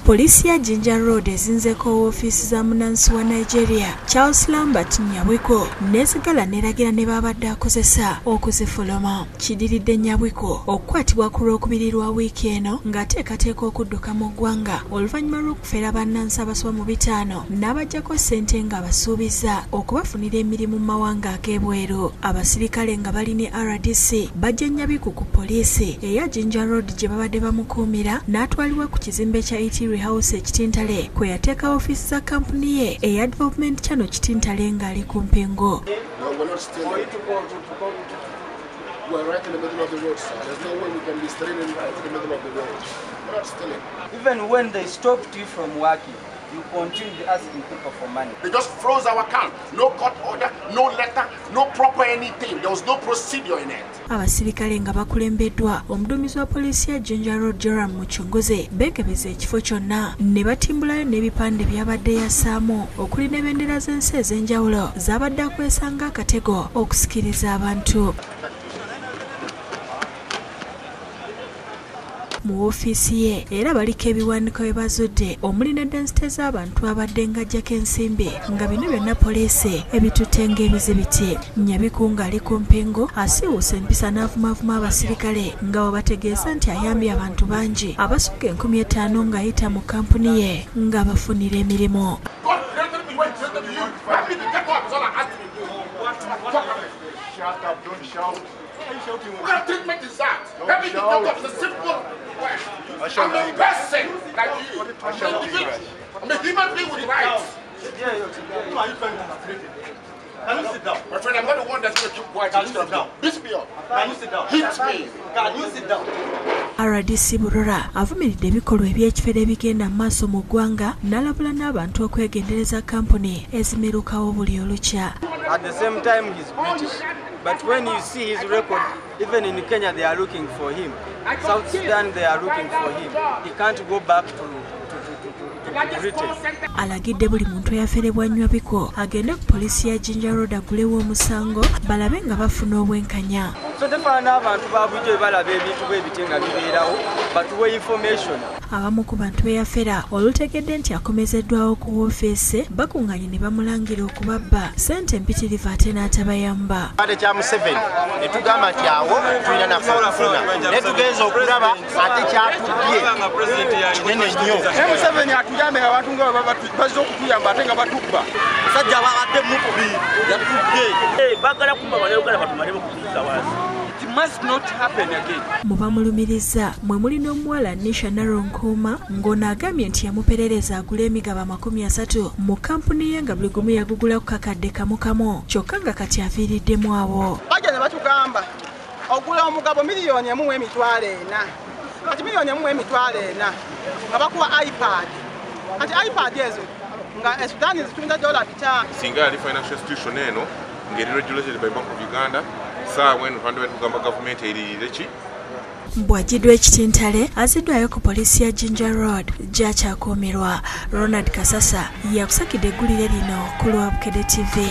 Poliisi ya Jinja Road ezinzeeko woofiisi za munnansi wa Nigeria Charles Lambert Nyabwiko n'ezigala n'eragira ne baabadde akozesa okuzifuluma. Kidiridde Nyabwiko okukwatibwa ku Lwokubiri lwa wiiki eno ng'ateekateeka okudduka mu ggwanga oluvannyuma lw'okufera bannansi abasoba mu 5 n'abaggyako ssente ng'abasuubiza okubafunira emirimu mu mawanga ag'ebweru. Abasirikale nga bali ne RDC bajja Nyabwiko ku poliisi eya Jinja Road gye babadde bamukuumira n'atwalibwa ku kizimbe kya Itiri House e Kitintale kwe yateeka ofiisi za kampuni ye eya Development Channel Kitintale ng'ali ku mpingo. We're right in the middle of the road, sir. There's no way we can be standing right in the middle of the road. We're not stealing. Even when they stopped you from working, you continued asking people for money. They just froze our account. No court order, no letter, no proper anything. There was no procedure in it. Abasirikale nga bakulembeddwa omuduumizi wa poliisi ya Jinja Road Joram Muchunguze beekebeza ekifo kyonna ne batimbulayo n'ebipande byabadde yassaamu okuli n'ebendera z'ensi ez'enjawulo z'abadde akozesa ng'akatego okusikiriza abantu. Mu woofiisi ye era baliko ebiwandiiko bye bazudde omuli ne densite z'abantu abadde ng'aggyako ensimbi nga bino byonna poliisi ebitutte ng'ebizibiti. Nyabiku ng'ali ku mpingu asiiwuuse empisa n'avumaavuma abasirikale nga bwe bategeeza nti ayambye abantu bangi abasukka 5000 ng'ayita mu kampuni ye ng'abafunira emirimu. God created me when he created you. Help me to get up is all I asked you to do. Shut up, don't shout. What kind of treatment is that? Help me to get up is a simple word. I'm a person like you. I'm an individual. I'm a human being with rights. Who are you trying to frustrate? Can you sit down? My friend, I'm not the one that's going to keep quiet. Can you sit down? Beat me up. Can you sit down? Hit me. Can you sit down? RDC Burora avumiridde ebikolwa eby'ekifere ebigenda mu maaso mu ggwanga n'alabula n'abantu okwegendereza kampuni ezimerukawo buli olukya. At the same time, he's British. But when you see his record, even in Kenya they are looking for him. South Sudan they are looking for him. He can't go back to Britain. Alagidde buli muntu eyaferebwa Nywabiko agende ku poliisi ya Jinja Road agulewo omusango balabe nga bafuna obwenkanya. So tefaanana abantu ba bulijjo balaba ebintu bwe biti nga bibeerawo batuwe information. Abamu ku bantu beyafera olutegedde nti akomezeddwawo ku woofiisi bakuŋŋaanye ne bamulangira okubabba ssente empitirivu ate n'atabayamba. Ate kya Museveni ne tugamba nti awo tulina naffe okufuna ne tugenza okulaba ate kyatubbye kinene nnyo. Ne Museveni atuyambe abantu nga bazze okutuyamba ate nga batubba. Musajja abadde mubbi yatubbye. Baagala kumba Bannayuganda batumalemu kutuusa wansi. It must not happen again. Mu bamulumiriza mwe muli n'omuwala Nisha Naronkuuma ng'ono agambye nti yamuperereza agula emigabo 30 mu kampuni ye nga buli gumu yagugula ku kakadde kamu kamu kyokka nga kati aviiriddemu awo. Bajja ne batugamba ogula omugabo 1,4 million kati 1,4 million nga bakuwa iPad kati iPad ezo nga Sudan zitunda $5. Singa yali financial institution eno ng'eri regulated by Bank of Uganda saawa eno twandibadde tugamba gavumenti eririre ki. Bw'agiddwa ekitintale aziddwayo ku poliisi ya Jinja Road gy'akyakuumirwa. Ronald Kasasa yakusakidde eggulire lino ku lwa Bukedde TV.